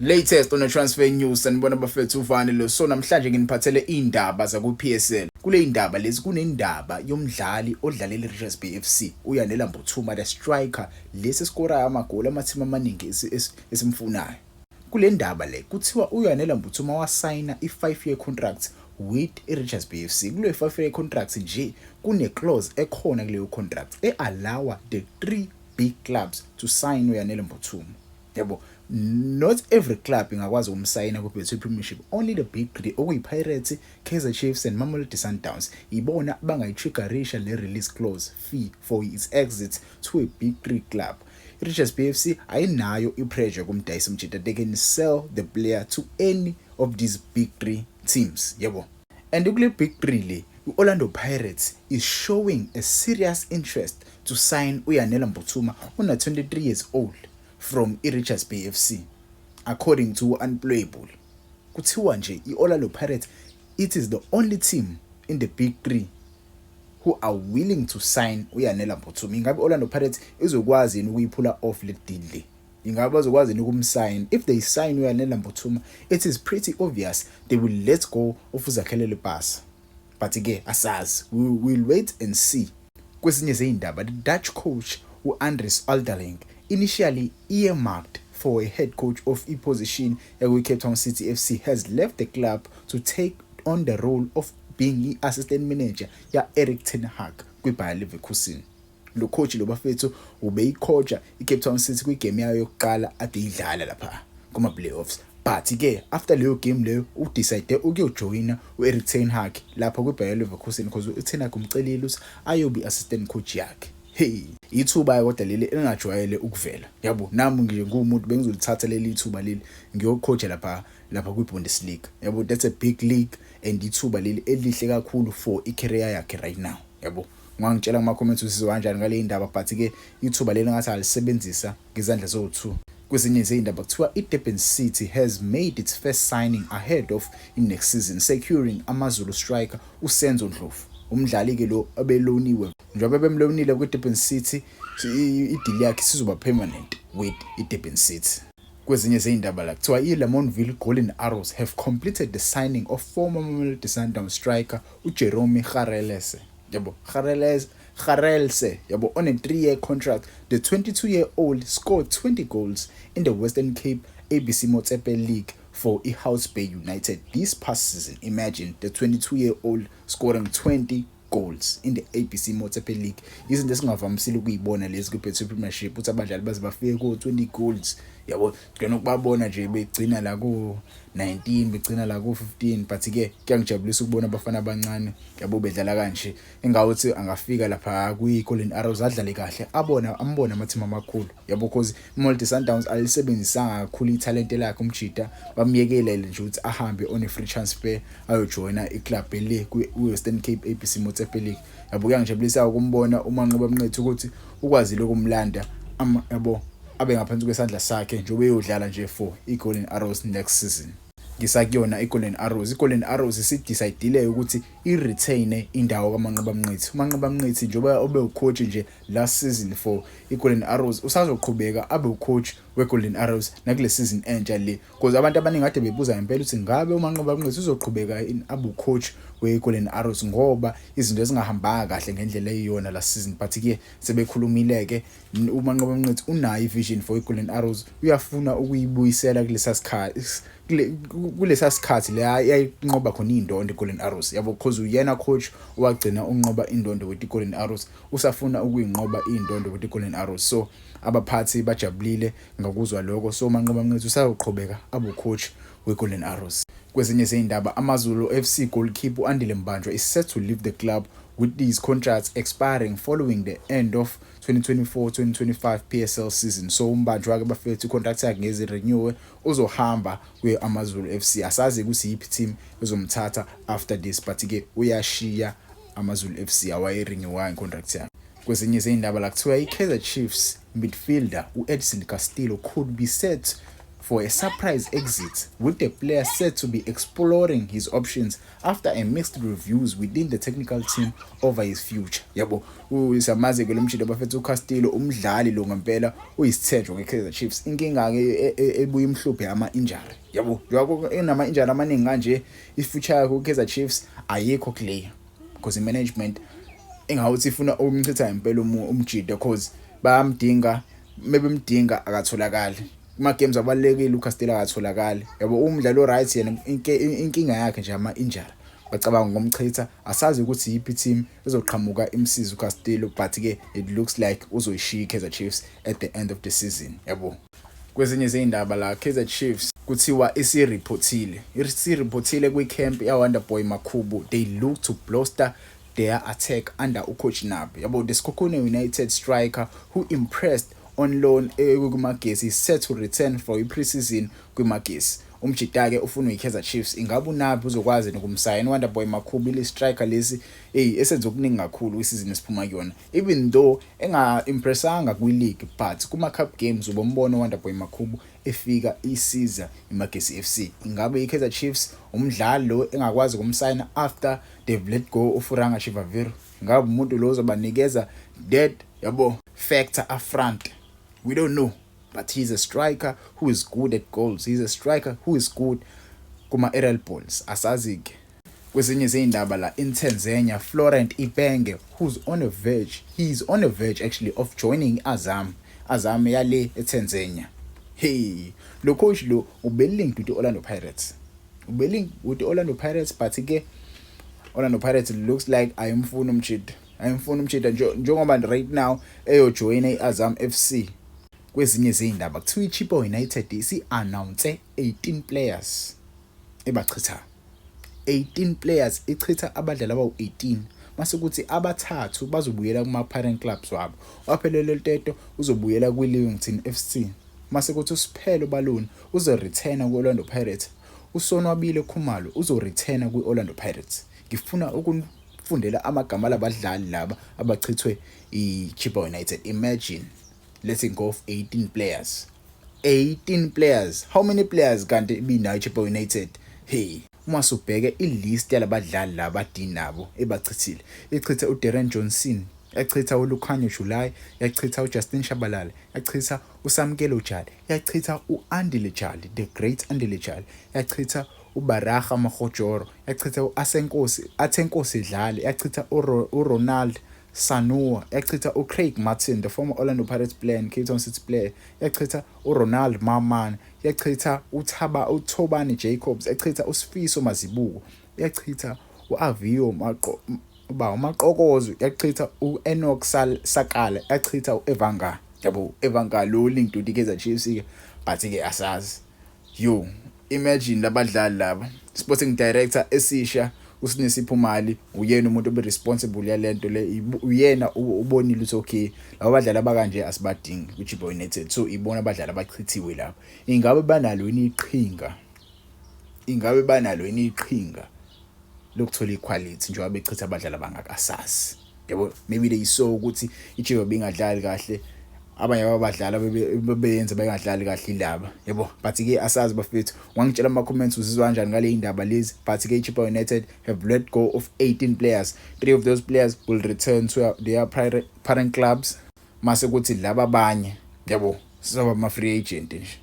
Latest on the transfer news, sanibona bafethu, uvane lo. So namhlanje nginiphathele indaba zaku PSL. Kule indaba lezi kunendaba yomdlali odlalela iRichards Bay FC, uYanela Mbuthuma, the striker lesi sikorayo amagoli amathimi amaningi esimfunayo. Kule ndaba le kuthiwa uYanela Mbuthuma wasayina i-5 year contract with iRichards Bay FC. Kuleyo 5 year contract nje kune clause ekhona kuleyo contract e-allowa the three big clubs to sign uYanela Mbuthuma. Yabo, not every club ingakwazi ukumsayina ku-Betway Premiership, only the big three, okuyi-Pirates, Kaizer Chiefs and Mamelodi Sundowns, ibona bangayi-triggerisha le release clause fee for its exit to a big three club. I-Richards Bay FC ayinayo i-pressure kumdayisa umjita. They can sell the player to any of these big three teams, yabo. And kule big three le, i-Orlando Pirates is showing a serious interest to sign uYanela Mbuthuma, una 23 years old, from i-Richards Bay FC. According to Unplayable, kuthiwa nje i-Orlando Pirates, it is the only team in the big three who are willing to sign uYanela Mbuthuma. Ingabe Orlando Pirates izokwazi yini ukuyiphula off le deal le? Ingabe bazokwazi yini ukumsign? If they sign uYanela Mbuthuma, it is pretty obvious they will let go of uZakhele Lepasa, but ke asazi, we will wait and see. Kwezinye zeyindaba, the Dutch coach u-Andries Alderling, initially earmarked for a head coach of i-position yakwi-Cape Town City FC, has left the club to take on the role of being i-assistant manager ya-Erik ten Hag kwi-Bayer Leverkusen. Lo coach lo, bafethu, ubeyicoacha i-Cape Town City kwigame yayo yokuqala ade idlala lapha kuma-playoffs, but ke after leyo game leyo udecide ukuyojoyina u-Erik ten Hag lapha kwi-Bayer Leverkusen, because u-Ten Hag umcelile ukuthi ayobe i-assistant coach yakhe. Hey, ithuba kodwa leli elingajwayele ukuvela, yabo. Nami nje ngumuntu bengizolithatha leli ithuba leli, ngiyocoacha lapha kwi-Bundesliga, yabo. That's a big league and ithuba leli elihle kakhulu for i-career yakhe right now, yabo. Ungangitshela kuma-comments usizwa kanjani ngale ndaba, but-ke ithuba leli ngathi alisebenzisa ngezandla zowu-two. Kwezinye zey'ndaba kuthiwa i-Durban City has made its first signing ahead of i-next season, securing AmaZulu striker uSenzo Ndlovu. Umdlali-ke lo abeloniwe, njengoba bemlonile kwi-Durban City, i-deal yakhe isizoba permanent with i-Durban City. Kwezinye zey'ndaba la kuthiwa i-Lamontville Golden Arrows have completed the signing of former Mamelodi Sundowns striker uJerome Carelse, yabo. Carelse, Carelse, yabo, on a 3-year contract. The 22-year-old scored 20 goals in the Western Cape ABC Motsepe League for iHouse Bay United this past season. Imagine the 22-year-old scoring 20 goals in the ABC Motsepe League. Izinto esingavamisile ukuyibona lezi kwi-Betway Premiership, ukuthi abadlali baze bafike ko-20 goals, yabo. Sigcina ukubabona nje begcina la ku-19, begcina la ku-15, but-ke kuyangijabulisa ukubona abafana abancane, yabo, bedlala kanje. Engawuthi angafika lapha kwi-Golden Arrows adlale kahle, abona ambone amathimi amakhulu, yabo, cause iMamelodi Sundowns alisebenzisanga kakhulu ithalente lakhe umjida, bamyekele nje ukuthi ahambe on a free transfer ayojoyina iclub le kwi-Western Cape ABC Motsepe League, yabo. Kuyangijabulisa ukumbona uManqoba Mnqithi ukuthi ukwazile ukumlanda, yabo, abe ngaphansi kwesandla sakhe njengoba eyodlala nje for i-Golden Arrows next season. Ngisakuyona i-Golden Arrows, i-Golden Arrows isidecide ukuthi i-retain indawo kaManqoba Mnqithi. UManqoba Mnqithi, njengoba obe ucoach nje last season for i-Golden Arrows, usazoqhubeka abe ucoach we-Golden Arrows nakule season entsha le, because abantu abaningi kade bebuza ngempela ukuthi ngabe uManqoba Mnqithi uzoqhubeka abe ucoach we-Golden Arrows, ngoba izinto ezingahambanga kahle ngendlela eyiyona last season. But ke sebekhulumile-ke, uManqoba Mnqithi unayo i-vision for i-Golden Arrows, uyafuna ukuyibuyisela kulesa sikhathi la yayinqoba khona iy'ndondo i-Golden Arrows, yabo, because uyena coach owagcina unqoba indondo with i-Golden Arrows, usafuna ukuyinqoba iy'ndondo with i-Golden Arrows. So abaphathi bajabulile ngakuzwa lokho, so uManqoba Mnqithi usazoqhubeka abe ucoach we-Golden Arrows. Kwezinye zey'ndaba, AmaZulu FC goalkeeper u-Andile Mbanjwa is set to leave the club with these contracts expiring following the end of 2024-2025 PSL season. So uMbanjwa-ke, bafethu, i-contract yakhe ngeze renew, uzohamba kuye AmaZulu FC. Asazi ukuthi yiphi team ezomthatha after this, but ke uyashiya AmaZulu FC, awayi-renewayo contract yakhe. Kwezinye zey'ndaba la kuthiwa i-Kaizer Chiefs midfielder u-Edson Castillo could be set for a surprise exit, with the player said to be exploring his options after a mixed reviews within the technical team over his future. Yabo, siyamazi ke lo mjita, bafethu, uCastillo. Umdlali lo ngempela uyisithenjwa ngeKaizer Chiefs. Inkinga ke ebuye imhluphe ama injury, yabo. Njengoba enama injury amaningi kanje, ifuture yakhe kuKaizer Chiefs ayikho clear because i-management engawuthi ifuna ukumchitha impela umjita because bayamdinga. Mebemdinga akatholakali kuma games abalekile, uCastillo akatholakali, yabo. Umdlalo right yena, inkinga yakhe nje ama injury. Bacabanga ngomchitha, asazi ukuthi yiphi team ezoqhamuka imsiza uCastillo, but ke it looks like uzoyishiya iKaizer Chiefs at the end of the season, yabo. Kwezinye izindaba la, Kaizer Chiefs kuthiwa isireportile kwi-camp ya-Wonderboy Makhubu. They look to bolster their attack under ucoach Nabi, yabo. The Sekhukhune United striker who impressed on loan kuMagesi is set to return for i-preseason kwiMagesi. Umjita-ke ufuna uyi-Kaizer Chiefs. Ingabe uNabi uzokwazi nokumsayina uWonderboy Makhubu, ile striker lesi hey esenze okuningi kakhulu kwisizini esiphuma kuyona? Even though enga-impressanga kwi-league, but kuma-cup games ubombona uWonderboy Makhubu efika isiza iMagesi FC. Ingabe i-Kaizer Chiefs umdlali lo engakwazi ukumsayina after they've let go of uRanga Chivaviro? Ngabe umuntu lo ozobanikeza that, yabo, factor up front? We don't know, but he's a striker who is good at goals. He's a striker who is good kuma aerial balls. Asazi ke. Kwezinye izindaba la, in Tanzania, Florent Ibenge, who's on a verge, he's on a verge actually of joining Azam, Azam yale eTanzania. Hey, lo coach lo ube-linked with Orlando Pirates, ube-linked with Orlando Pirates, but ke Orlando Pirates looks like ayimfuni umjita, ayimfuni umjita njengoba right now eyojoyina iAzam FC. Kwezinye izindaba, kuthiwa iChippa United isi-announce 18 players ebachitha, 18 players, ichitha abadlali abawu-18, mase kuthi abathathu bazobuyela kuma-parent clubs wabo. Waphelele Teto uzobuyela kwi-Leamington FC, mase kuthi uSiphelo Baloni uzoreturna ku-Orlando Pirates, uSonwabile Khumalo uzoreturna kwi-Orlando Pirates. Ngifuna ukunifundela amagama alabadlali laba abachithwe i-Chippa United. Imagine letting go of 18 players, 18 players. How many players kanti ibinayo iChippa United? Hey, uma subheke ilist yalabadlali laba nabo ebachithile, ichithe uDarren Johnson, yachitha uLukhanyo July, yachitha uJustin Shabalala, yachitha uSamkelo Jali, yachitha uAndile Jali, the great Andile Jali, yachitha uBaraha Mahojoro, yachitha uAsenkosi Athenkosi Dlali, yachitha uRonald Sanua, yachitha uCraig Martin, the former Orlando Pirates player and Cape Town City player, yachitha uRonald Maman, yachitha uThaba uThobani Jacobs, yachitha uSifiso Mazibuko, yachitha uAvio Maqo uba uMaqokozo, yachitha uEnoch Sakala, yachitha uEvanga, yabo. Evanga lo linked to Kaizer Chiefs ke, but ke asazi. Yo, imagine labadlali laba. Sporting director esisha uSinesipho Mali uyena umuntu obe responsible yalento le. Uyena ubonile ukuthi okay, laba badlali abakanje asibadingi kwiChippa United, so ibona abadlali abachithiwe lapho. Ingabe banalo yini iqhinga? Ingabe banalo yini iqhinga lokuthola iquality njengoba bechitha abadlali abangakasazi, yabo? Maybe they saw ukuthi iChippa bingadlali kahle, abanye abadlali bebenza bengadlali kahle ilaba, yabo, but ke asazi, bafethu. Wangitshela ama comments uzizwa kanjani ngale indaba lezi, but ke iChippa United have let go of 18 players. Three of those players will return to their parent clubs, mase kuthi laba abanye, yabo, sizoba ama free agent nje.